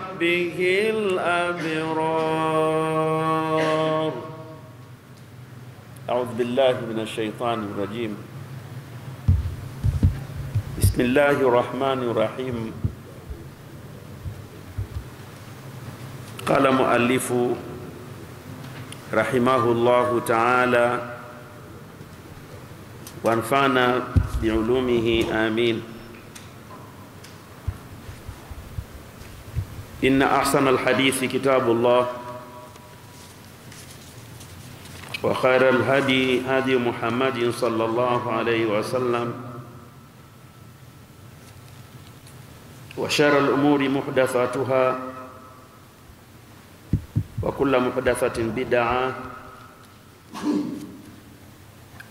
وصحبه الأبرار. أعوذ بالله من الشيطان الرجيم. بسم الله الرحمن الرحيم. قال مؤلف رحمه الله تعالى وانفعنا بعلومه آمين. إن أحسن الحديث كتاب الله، وخير الهدي هدي محمد صلى الله عليه وسلم، وشر الأمور محدثاتها، وكل محدثة بدعة،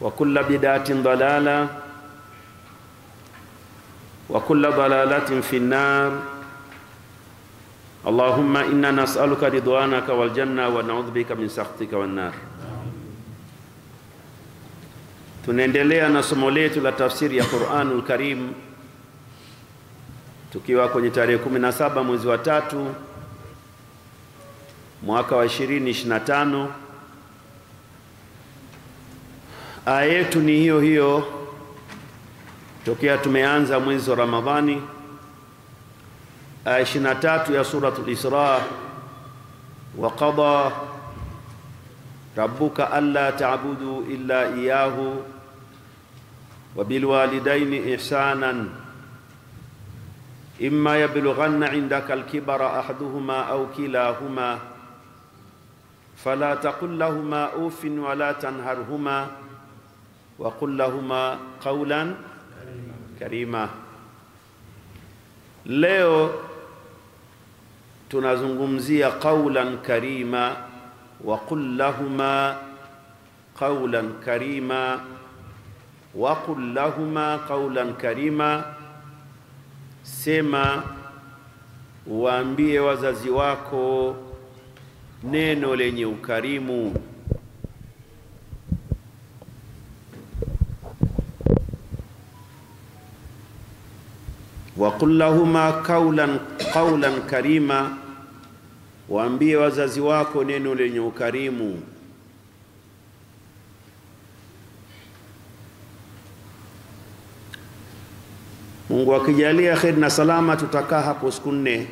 وكل بدعة ضلالة، وكل ضلالة في النار. اللهم إنا نسألك رضوانك والجنة ونعوذ بك من سخطك والنار. Tunaendelea na somo letu la tafsiri ya Qur'anul Karim tukiwa kwenye tarehe 17 mwezi wa 3 mwaka wa 2025. Aya yetu ni hiyo hiyo tokea tumeanza mwezi wa Ramadhani, aya 23 ya suratul Isra: wa qada rabbuka alla ta'budu illa iyyahu wa bil walidaini ihsanan imma yablughanna 'indaka al-kibara ahaduhuma aw kilahuma fala taqul lahuma uffin wa la tanharhuma wa qul lahuma qawlan karima. Leo tunazungumzia qawlan karima, wa qul lahuma qawlan karima, wa qul lahuma qawlan karima. Sema, waambie wazazi wako neno lenye ukarimu. Wa qul lahuma qawlan karima, waambie wazazi wako neno lenye ukarimu. Mungu akijalia khair na salama, tutakaa hapo siku 4.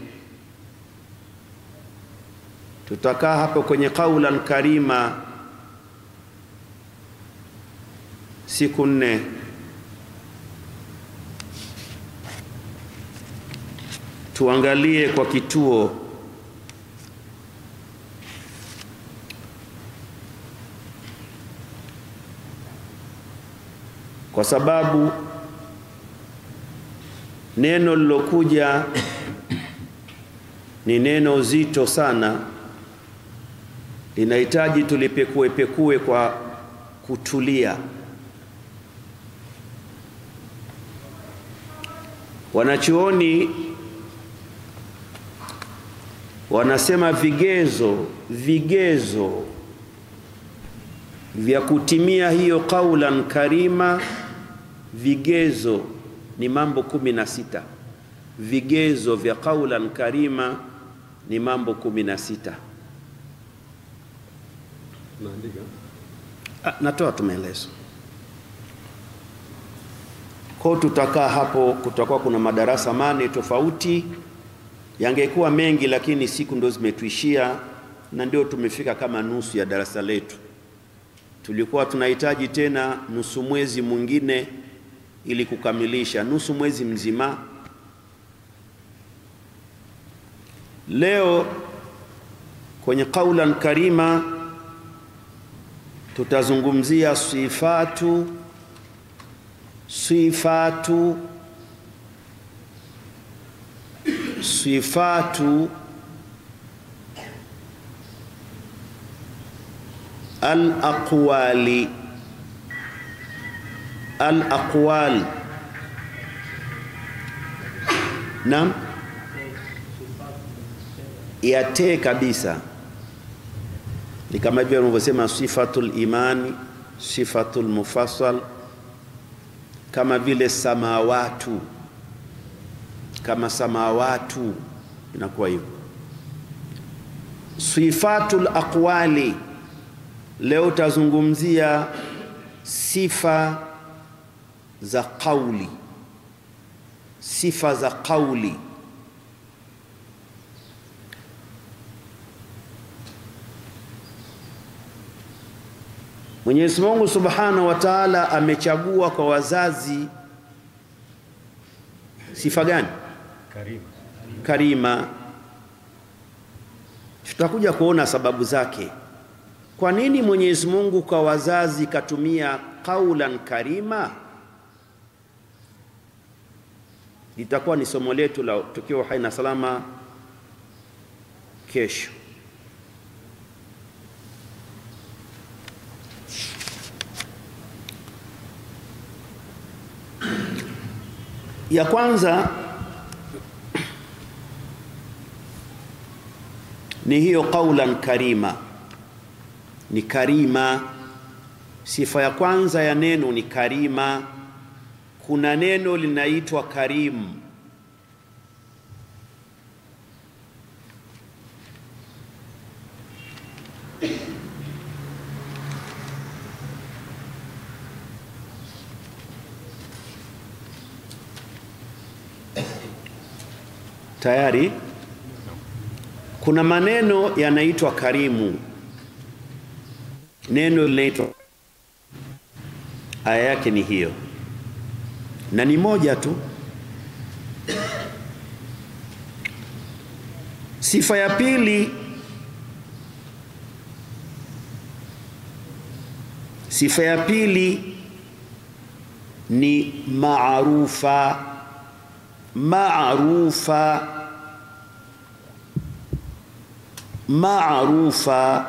Tutakaa hapo kwenye qawlan karima siku 4. Tuangalie kwa kituo kwa sababu neno lilokuja ni neno zito sana, linahitaji tulipekue pekue kwa kutulia. Wanachuoni wanasema vigezo vya kutimia hiyo qawlan karima, vigezo ni mambo 16. Vigezo vya qawlan karima ni mambo 16. Naandika. Natoa tu maelezo. Kwa tutakaa hapo, kutakuwa kuna madarasa 8 tofauti. Yangekuwa mengi lakini siku ndo zimetuishia na ndio tumefika kama nusu ya darasa letu. Tulikuwa tunahitaji tena nusu mwezi mwingine ili kukamilisha nusu mwezi mzima. Leo kwenye qawlan karima tutazungumzia sifatu al-aqwali. Al-aqwal. Naam, yate kabisa ni kama hivyo wanavyosema sifatul imani, sifatul mufassal, kama vile samawatu, kama samawatu inakuwa hivyo. Sifatul aqwali, leo tazungumzia sifa za kauli. Sifa za kauli. Mwenyezi Mungu Subhanahu wa Ta'ala amechagua kwa wazazi sifa gani? Karima. Karima. Tutakuja kuona sababu zake. Kwa nini Mwenyezi Mungu kwa wazazi katumia kaulan karima? Litakuwa ni somo letu la tukiwa hai na salama kesho. Ya kwanza ni hiyo kaulan karima. Ni karima. Sifa ya kwanza ya neno ni karima. Kuna neno linaitwa karim. Tayari kuna maneno yanaitwa karimu. Neno linaitwa, aya yake ni hiyo, na ni moja tu. Sifa ya pili, sifa ya pili ni maarufa. Maarufa. Maarufa.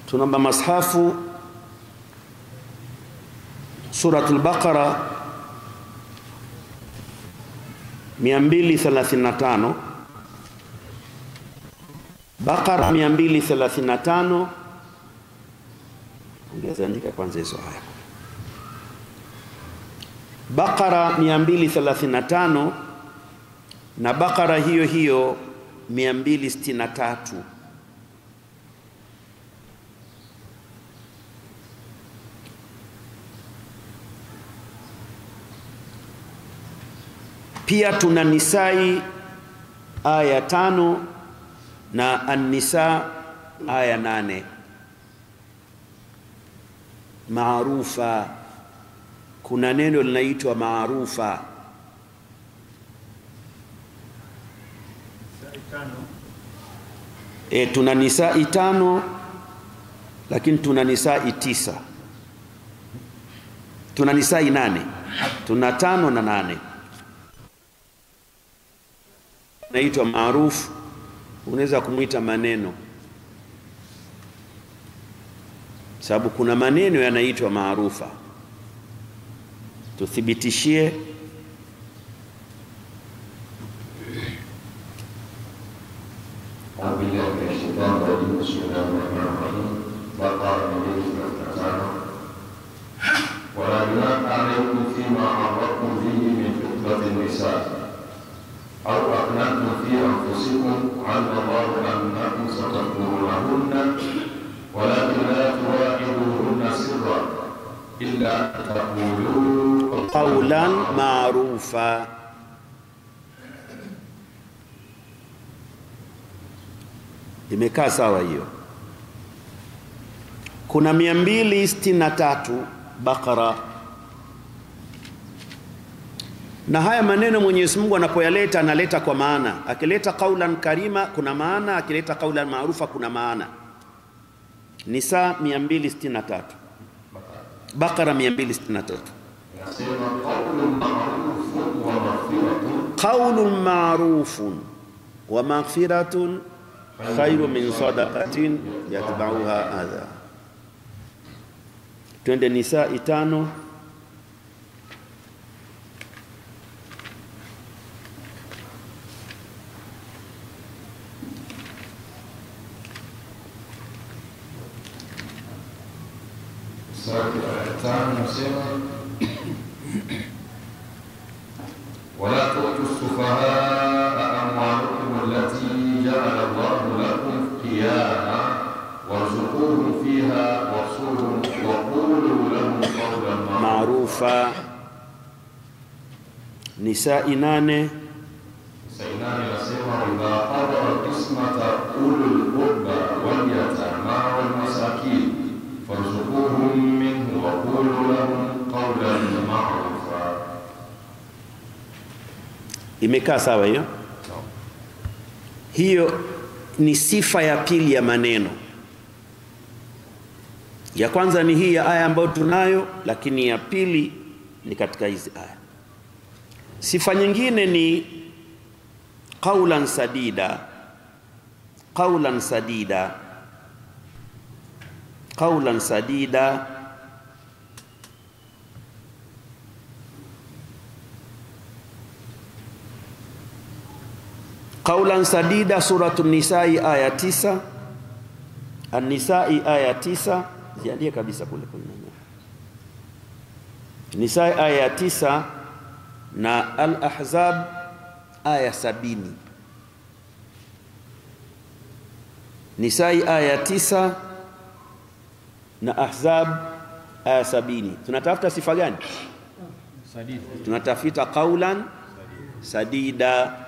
Tunaomba mashafu Suratul Baqara 235, Baqara 235. Ongeza andika kwanza hizo haya. Baqara 235 na Baqara hiyo hiyo 263. Pia tuna Nisai aya 5 na An-Nisa aya 8. Maarufa, kuna neno linaitwa maarufa. Tuna Nisai 5 lakini tuna Nisai 9. Tuna Nisai 8. Tuna 5 na 8. Naitwa maarufu, unaweza kumuita maneno, sababu kuna maneno yanaitwa maarufa. Tuthibitishie. أو أقنعتم في أنفسكم علم الله أنكم ستذكرونهن ولكن لا تواعدوهن سرا إلا أن تقولوا قولا معروفا. Imekaa sawa hiyo. Kuna 263 Baqara. Na haya maneno Mwenyezi Mungu anapoyaleta analeta kwa maana. Akileta kaulan karima kuna maana, akileta kaulan maarufa kuna maana. Nisa 263. Baqara 263. Nasema qaulun ma'rufun wa maghfiratun, qaulun ma'rufun wa maghfiratun khairu min sadaqatin yatba'uha adha. Twende Nisa 5. Nisaa 5 inasema wala tu'tu sufahaa amwalakum allati ja'ala Allahu lakum qiyama warzuquhum fiha waqsuhum wa qulu lahum qawlan ma'rufa. Nisaa 8. Nisaa 8 inasema idha qadara qismata ulul qurba wal yatama wal masakin farzuquhum minhu wa qulu lahum qawlan ma'rufa. Imekaa sawa hiyo? Hiyo ni sifa ya pili ya maneno. Ya kwanza ni hii ya aya ambayo tunayo, lakini ya pili ni katika hizi aya. Sifa nyingine ni qawlan sadida. Qawlan sadida. Qawlan sadida. Qawlan sadida, Suratul Nisa'i aya 9. An-Nisa'i aya 9, ziandie kabisa kule kule. Nisa'i aya 9 na Al-Ahzab aya 70. Nisa'i aya 9 na Ahzab aya 70. Tunatafuta sifa gani? Sadida. Tunatafuta qawlan sadida.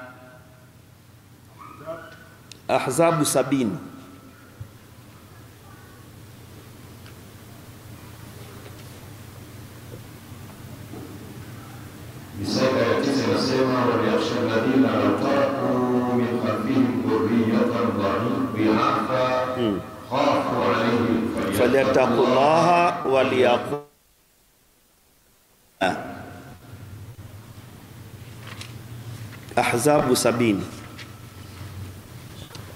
Ahzabu 70. Nisaa aya 9 inasema waliyakhsha alladhina law taraku min khalfihim dhurriyatan dhi'afa khafu alayhim falyattaqullaha waliyaqulu. Ahzabu 70.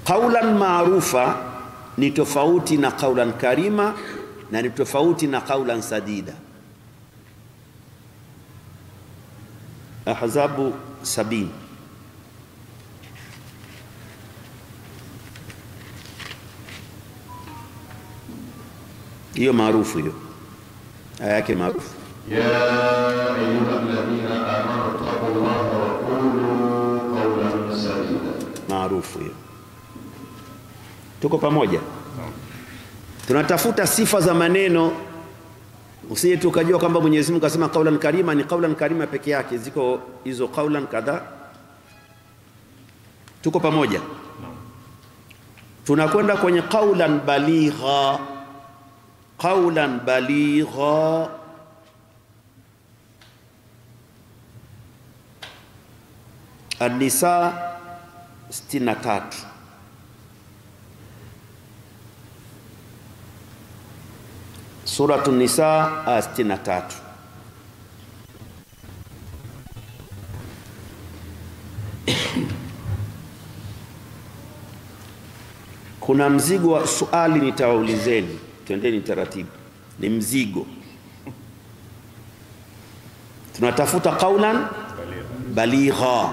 Qawlan ma'rufa ni tofauti na qawlan karima na ni tofauti na qawlan sadida. Ahzabu 70. Hiyo maarufu hiyo. Aya yake maarufu. Ya ayyuhalladhina amanu taqullaha wa qulu qawlan sadida. Maarufu hiyo. Tuko pamoja? Tunatafuta sifa za maneno. Usije tukajua kwamba Mwenyezi Mungu akasema qawlan karima ni qawlan karima peke yake, ziko hizo qawlan kadhaa. Tuko pamoja? Tunakwenda kwenye qawlan baligha. Qawlan baligha. An-Nisa 63. Suratul Nisa aya 63. Kuna mzigo wa swali nitawaulizeni, twendeni taratibu. Ni mzigo. Tunatafuta qawlan baligha.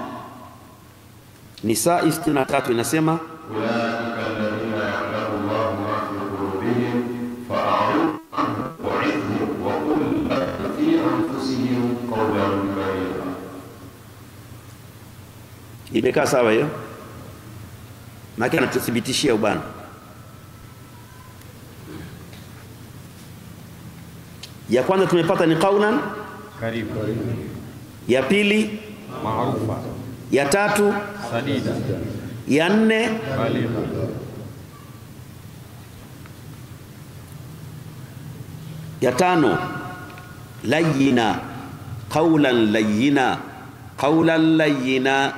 Nisa 63 inasema ulaika alladhina ya'lamu Allahu ma fi qulubihim fa'rid anhum wa'idhhum wa qul lahum fi anfusihim qawlan baligha. Imekaa sawa hiyo? Maana anatuthibitishia ubana. Ya kwanza tumepata ni qawlan karima. Ya pili maarufa. Ya tatu sadida. Ya nne baligha. Ya tano layyina. Qawlan layyina. Qawlan layyina.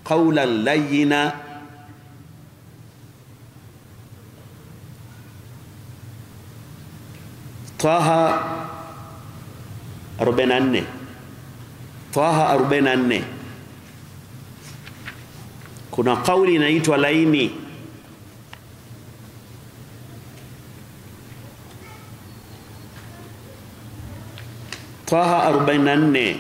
Qawlan layyina. Taha 44. Taha 44. Kuna kauli inaitwa laini. Taha 44.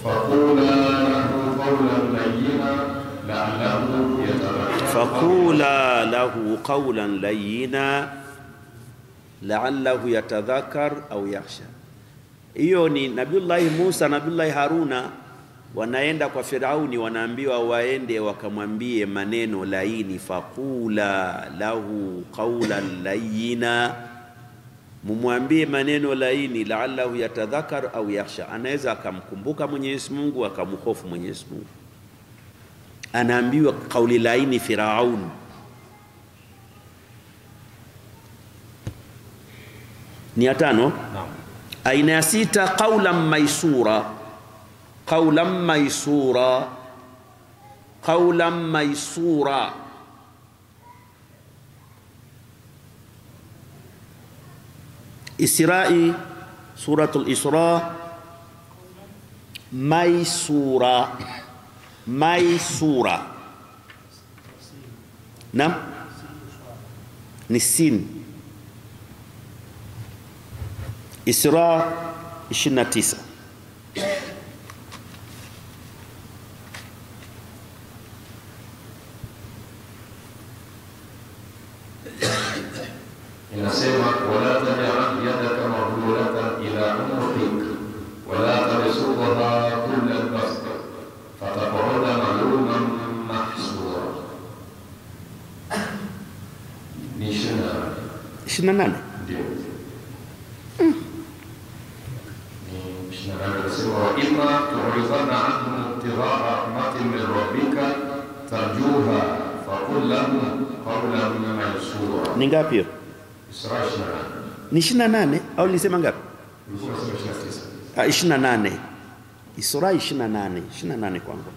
Faqula lahu qawlan layyina la'allahu yatadhakkaru. Faqula lahu qawlan layyina la'allahu yatadhakkar au yakhsha. Hiyo ni Nabiullahi Musa, Nabiullahi Haruna wanaenda kwa Firauni, wanaambiwa waende wakamwambie maneno laini. Faqula lahu qawlan layyina, mumwambie maneno laini, la'allahu yatadhakkar au yakhsha. Anaweza akamkumbuka Mwenyezi Mungu, akamhofu Mwenyezi Mungu. Anaambiwa kauli laini Firaun. Ni ya tano. Naam. Aina ya sita, qawlan maisura. Qawlan maisura. Qawlan maisura. Isra'i, suratul Isra. Maisura. Maisura. Naam, ni sin. Isra 29. Inasema wala taj'al yadaka maghlulatan ila unuqik wala tabsutha kullal bast fataq'uda maluman mahsura. Ni 28. Ndio. Ni 28. Inasema wa imma tu'ridanna anhum ibtigha'a rahmatin min rabbika tarjuha faqul lahum qawlan maysura. Ni ngapi hiyo? Isra 28. Ni 28 au nilisema ngapi? Ulikuwa unasema 29. Ah, 28. Isra 28, 28 kwangu.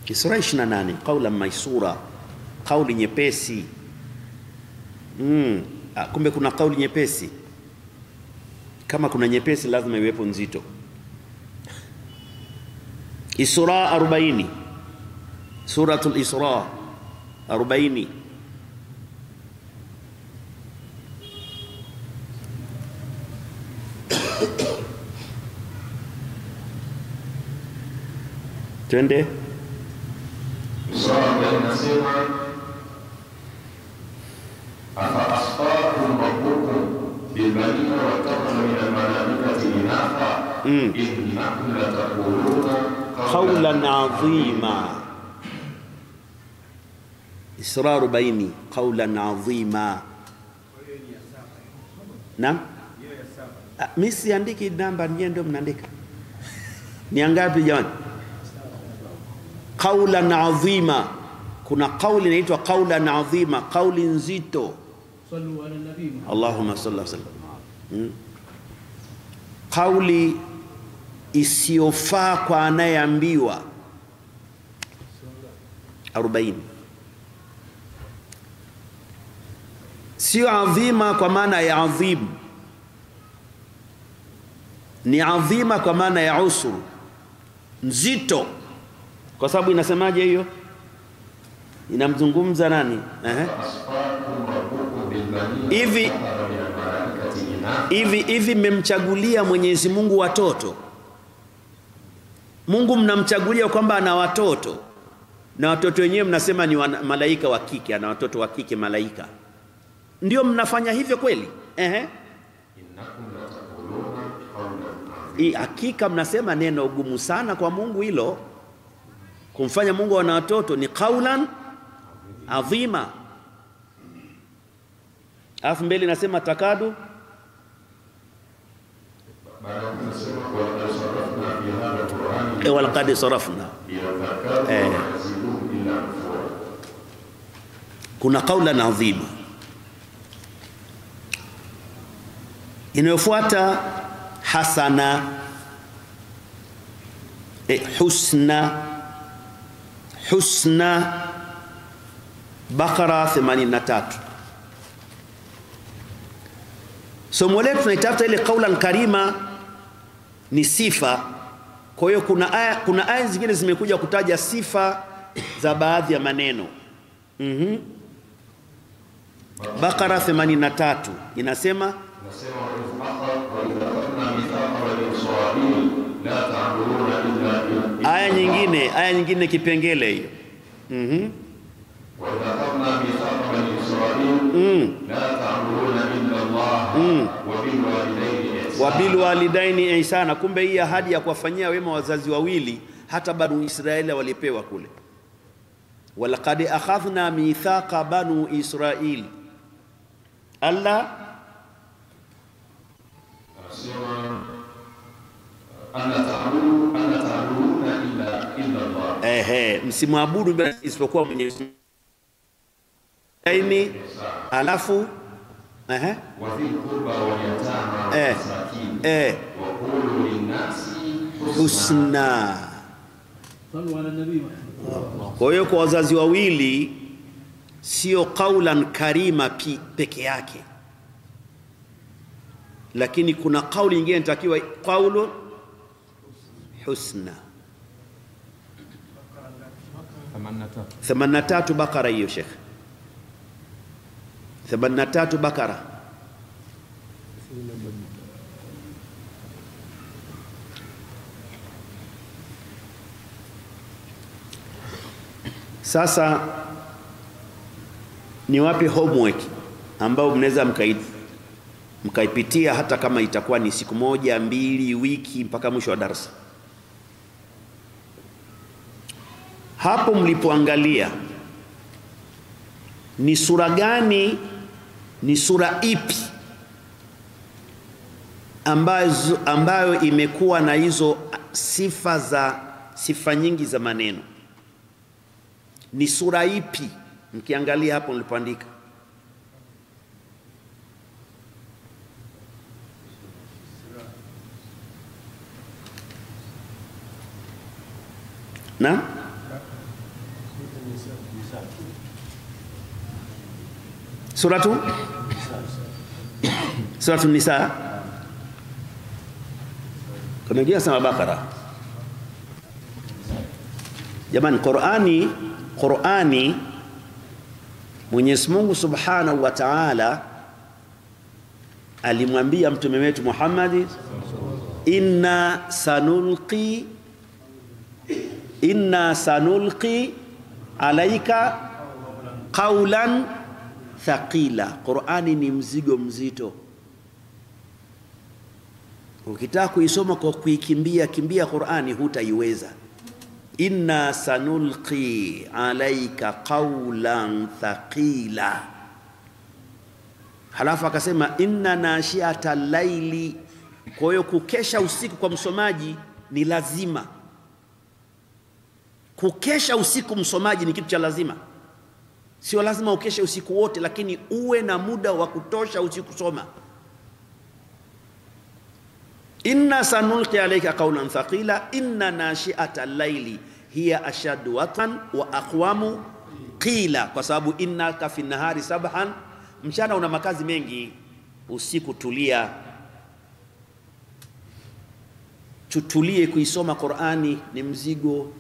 Isra 28, qawlan maisura, kauli nyepesi. Kumbe kuna kauli nyepesi. Kama kuna nyepesi lazima iwepo nzito. Isra 40. Suratul Isra 40. Twende. Isra inasema afa asfaakum rabbukum bilbanina wattakhadha min almalaikati inatha innakum lataquluna qawlan azima. Isra 40, qawlan azima. Naam? Mimi siandiki namba, nyinyi ndio mnaandika. Ni ngapi jamani? Qawlan azima. Kuna kauli inaitwa qawlan azima, kauli nzito. Sallu ala nabii. Allahumma salli wa sallam. Kauli isiyofaa kwa anayeambiwa. 40. Sio adhima kwa maana ya adhim, ni adhima kwa maana ya usuru, nzito. Kwa sababu inasemaje hiyo? Inamzungumza nani? Hivi hivi hivi mmemchagulia Mwenyezi Mungu watoto. Mungu mnamchagulia kwamba ana watoto, na watoto wenyewe mnasema ni malaika wa kike, ana watoto wa kike malaika. Ndio mnafanya hivyo kweli? Hakika mnasema neno gumu sana kwa Mungu hilo. Kumfanya Mungu ana watoto ni qawlan adhima. Alafu mbele nasema takadu walaqad sarafna. Kuna qawlan adhima. Inayofuata hasana, husna. Husna, Bakara 83. Somo letu tunaitafuta ile qawlan karima, ni sifa. Kwa hiyo kuna aya zingine zimekuja kutaja sifa za baadhi ya maneno. Bakara 83 inasema aya nyingine. nyingine, aya nyingine kipengele hiyo. Wa idha akhadna mithaqa bani Israil la ta'buduna illa Allah wa bil walidayni ihsana. Wa bil walidaini ihsana. Kumbe hii ahadi ya kuwafanyia wema wazazi wawili hata Banu Israeli walipewa kule. Walaqad akhadhna mithaqa banu Israil. Allah anna ta'buduna illa Allah. Ehe, msimwabudu isipokuwa Mwenyezi Mungu. Alafu ehe, wa dhil qurba wal yatama wal masakin wa qulu lin-nasi husna. Sallu ala nabii. Kwa hiyo kwa wazazi wawili sio qaulan karima peke yake, lakini kuna kauli nyingine inatakiwa qaulu husna. 83 Bakara hiyo Sheikh. 83 Bakara. Sasa ni wapi homework ambao mnaweza mkaipitia hata kama itakuwa ni siku moja, mbili, wiki mpaka mwisho wa darasa? Hapo mlipoangalia ni sura gani, ni sura ipi ambayo imekuwa na hizo sifa za sifa nyingi za maneno? Ni sura ipi mkiangalia hapo nilipoandika? Na Suratu Nisa. Kuna wengine wanasema Bakara. Jamani, Qur'ani Mwenyezi Mungu Subhanahu wa Ta'ala alimwambia mtume wetu Muhammad, inna sanulqi alaika qawlan thaqila. Qur'ani ni mzigo mzito. Ukitaka kuisoma kwa kuikimbia kimbia Qur'ani hutaiweza. Inna sanulqi alaika qawlan thaqila. Halafu akasema inna nashiata laili. Kwa hiyo kukesha usiku kwa msomaji ni lazima. Kukesha usiku msomaji ni kitu cha lazima. Sio lazima ukeshe usiku wote, lakini uwe na muda wa kutosha usiku kusoma. Inna sanulqi alayka qawlan thaqila inna nashi'ata al-layli hiya ashaddu watan wa aqwamu qila. Kwa sababu innaka fi nahari sabhan, mchana una makazi mengi, usiku tulia. Tutulie kuisoma Qur'ani ni mzigo.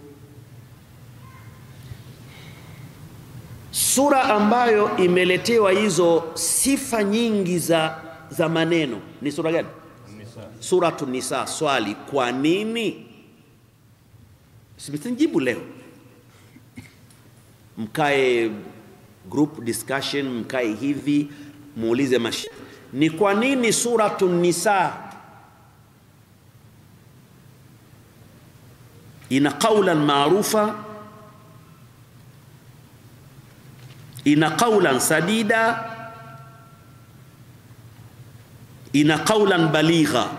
Sura ambayo imeletewa hizo sifa nyingi za maneno ni sura gani? Suratu Nisa. Swali, kwa nini? Simjibu leo. Mkae group discussion, mkae hivi, muulize mashi. Ni kwa nini Suratu Nisa ina qawlan maarufa, ina qawlan sadida, ina qawlan baligha?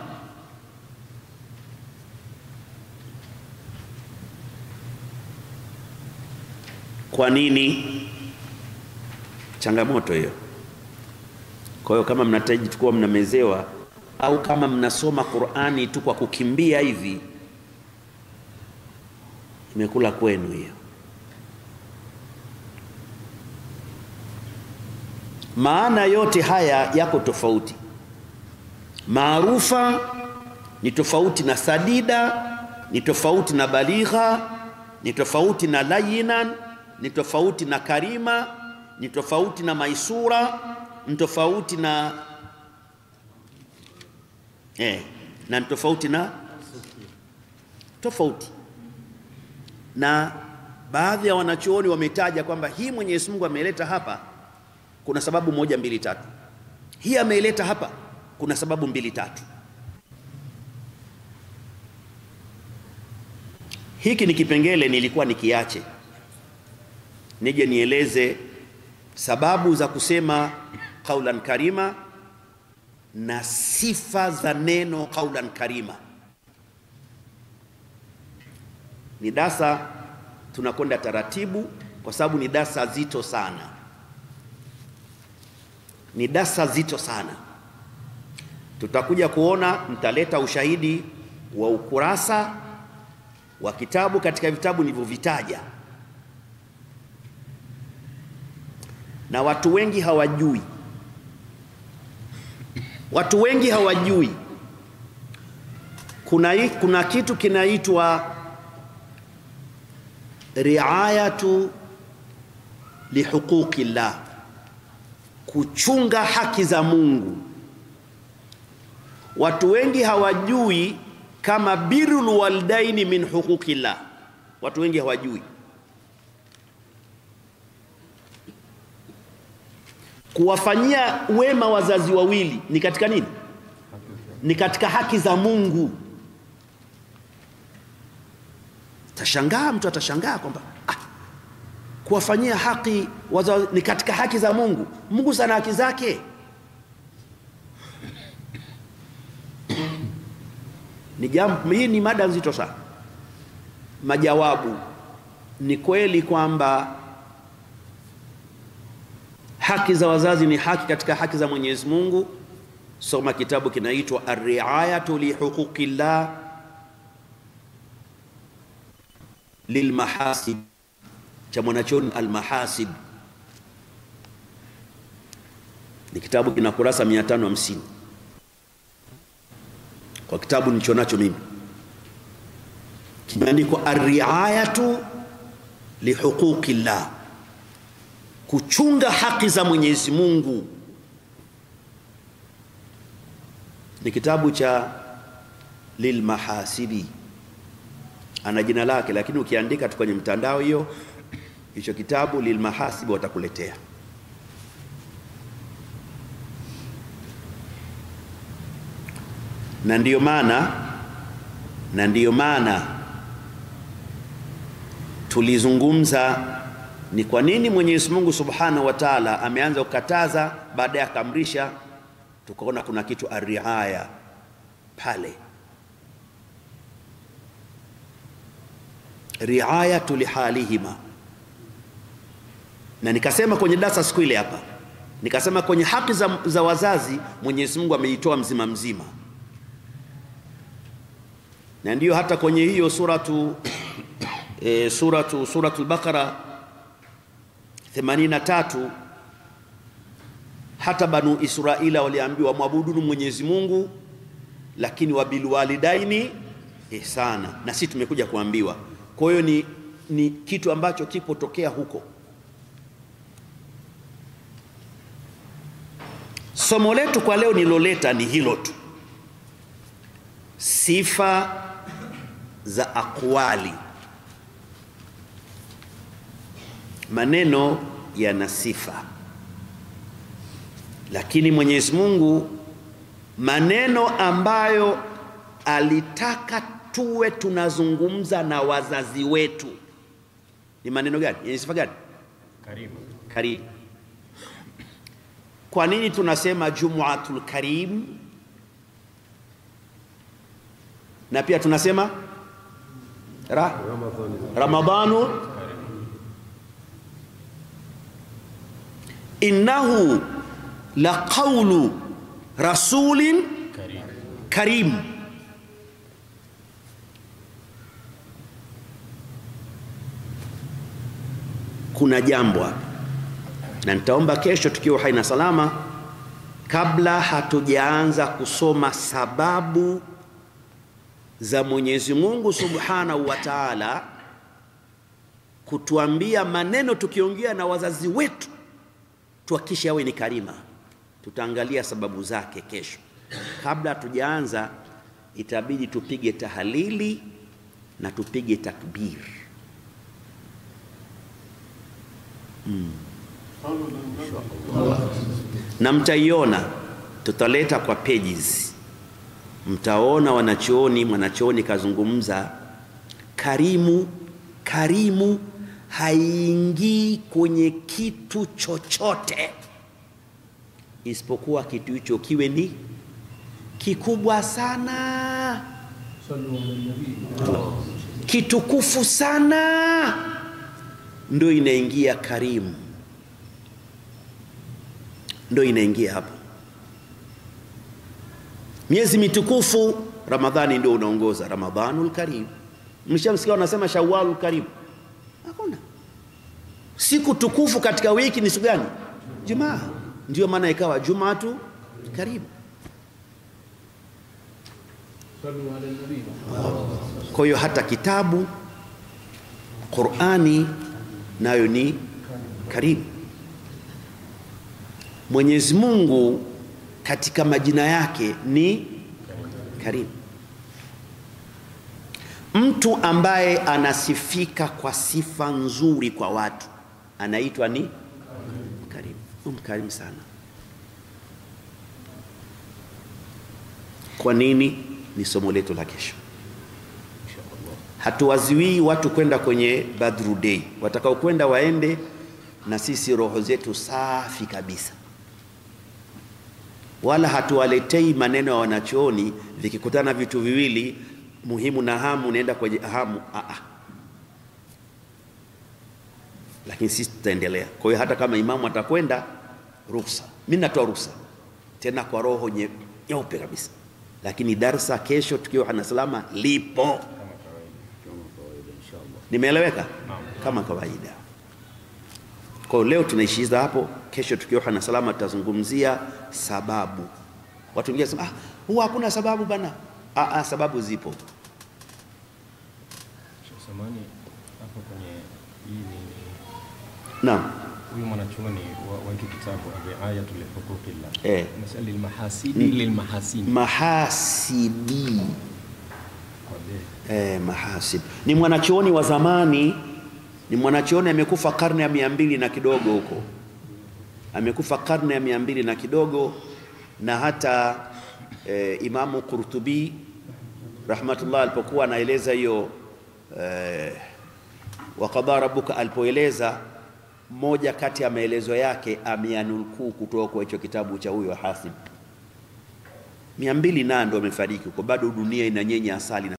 Kwa nini? Changamoto hiyo. Kwa hiyo kama mnahitaji tukua mnamezewa au kama mnasoma Qur'ani tu kwa kukimbia hivi, imekula kwenu hiyo. Maana yote haya yako tofauti. Maarufa ni tofauti na sadida, ni tofauti na baligha, ni tofauti na layinan, ni tofauti na karima, ni tofauti na maisura, ni tofauti na na tofauti na tofauti. Na baadhi ya wanachuoni wametaja kwamba hii Mwenyezi Mungu ameleta hapa kuna sababu 1 2 3. Hii ameileta hapa kuna sababu 2 3. Hiki ni kipengele nilikuwa nikiache nije nieleze sababu za kusema qaulan karima na sifa za neno qaulan karima. Ni darasa tunakwenda taratibu kwa sababu ni darasa zito sana. Ni darasa zito sana. Tutakuja kuona, mtaleta ushahidi wa ukurasa wa kitabu katika vitabu nilivyovitaja. Na watu wengi hawajui. Watu wengi hawajui. Kuna kitu kinaitwa riayatu lihuquqillah, kuchunga haki za Mungu. Watu wengi hawajui kama birrul walidaini min huquqillah. Watu wengi hawajui. Kuwafanyia wema wazazi wawili ni katika nini? Ni katika haki za Mungu. Tashangaa, mtu atashangaa kwamba kuwafanyia haki wazazi ni katika haki za Mungu. Mungu sana haki zake. Ni jambo, hii ni mada nzito sana. Majawabu ni kweli kwamba haki za wazazi ni haki katika haki za Mwenyezi Mungu. Soma kitabu kinaitwa Ar-Riayatu li Huquqillah lil Mahasib cha mwanachuoni Al-Mahasib. Ni kitabu kina kurasa 550. Kwa kitabu nilichonacho mimi kimeandikwa Ar-Riayatu li Huquqillah, kuchunga haki za Mwenyezi Mungu. Ni kitabu cha Lil Mahasibi, ana jina lake, lakini ukiandika tu kwenye mtandao hiyo hicho kitabu Lil Mahasibi watakuletea. Na ndiyo maana tulizungumza ni kwa nini Mwenyezi Mungu Subhanahu wa Ta'ala ameanza kukataza, baadaye akamrisha. Tukaona kuna kitu arriaya pale, riayatu lihalihima. Na nikasema kwenye darasa siku ile hapa, nikasema kwenye haki za wazazi Mwenyezi Mungu ameitoa mzima mzima. Na ndiyo hata kwenye hiyo suratul Baqara 83, hata Banu Israila waliambiwa muabuduni Mwenyezi Mungu lakini wabilwalidaini ihsana. Na sisi tumekuja kuambiwa. Kwa hiyo ni kitu ambacho kipo tokea huko. Somo letu kwa leo niloleta ni hilo tu, sifa za akwali. Maneno yana sifa, lakini Mwenyezi Mungu maneno ambayo alitaka tuwe tunazungumza na wazazi wetu ni maneno gani? Yenye sifa gani? Karimu. Karim. Kwa nini tunasema Jumuatul Karim? Na pia tunasema Ramadhanu. Innahu la qawlu rasulin karim. Kuna jambo hapa, na nitaomba kesho tukiwa hai na salama, kabla hatujaanza kusoma sababu za Mwenyezi Mungu Subhanahu wa Ta'ala kutuambia maneno tukiongea na wazazi wetu tuhakikishe yawe ni karima. Tutaangalia sababu zake kesho. Kabla hatujaanza itabidi tupige tahalili na tupige takbir. Na mtaiona, tutaleta kwa pages. Mtaona wanachuoni, mwanachuoni kazungumza karimu. Karimu haingii kwenye kitu chochote isipokuwa kitu hicho kiwe ni kikubwa sana, kitukufu sana, ndio inaingia karimu, ndio inaingia hapo. Miezi mitukufu Ramadhani ndio unaongoza, Ramadhanul Karim. Mshamsikia wanasema Shawwalul Karim? Hakuna. Siku tukufu katika wiki ni siku gani? Jumaa. Ndio maana ikawa Jumaatu Karim. Kwa hiyo hata kitabu Qur'ani nayo ni karimu. Mwenyezi Mungu katika majina yake ni karimu. Mtu ambaye anasifika kwa sifa nzuri kwa watu anaitwa ni karimu. Mkarimu sana. Kwa nini? Ni somo letu la kesho. Hatuwaziwii watu kwenda kwenye Badru Day. Watakao kwenda waende, na sisi roho zetu safi kabisa. Wala hatuwaletei maneno ya wanachuoni vikikutana vitu viwili muhimu na hamu, naenda kwenye hamu. Lakini sisi tutaendelea. Kwa hiyo hata kama imamu atakwenda, ruhusa. Mimi natoa ruhusa. Tena kwa roho nyeupe kabisa. Lakini darsa kesho tukiwa na salama lipo. Nimeeleweka? Kama kawaida. Kwa leo tunaishiza hapo. Kesho tukiwa na salama tutazungumzia sababu. Watu wengine wanasema huwa hakuna sababu bana. Sababu zipo. Samani hapo kwenye hii ni Naam. Huyu mwanachuoni wa hiki kitabu Riayatul Huquqillah. Masala al-mahasidi lil-mahasini. Mahasibi. Mahasib. Ni mwanachuoni wa zamani, ni mwanachuoni amekufa karne ya 200 na kidogo huko. Amekufa karne ya 200 na kidogo, na hata Imamu Qurtubi rahmatullah alipokuwa anaeleza hiyo wa qadha rabbuka, alipoeleza moja kati ya maelezo yake ameyanukuu kutoka kwa hicho kitabu cha huyo Hasib. 200 na ndo amefariki huko, bado dunia inanyenya asali na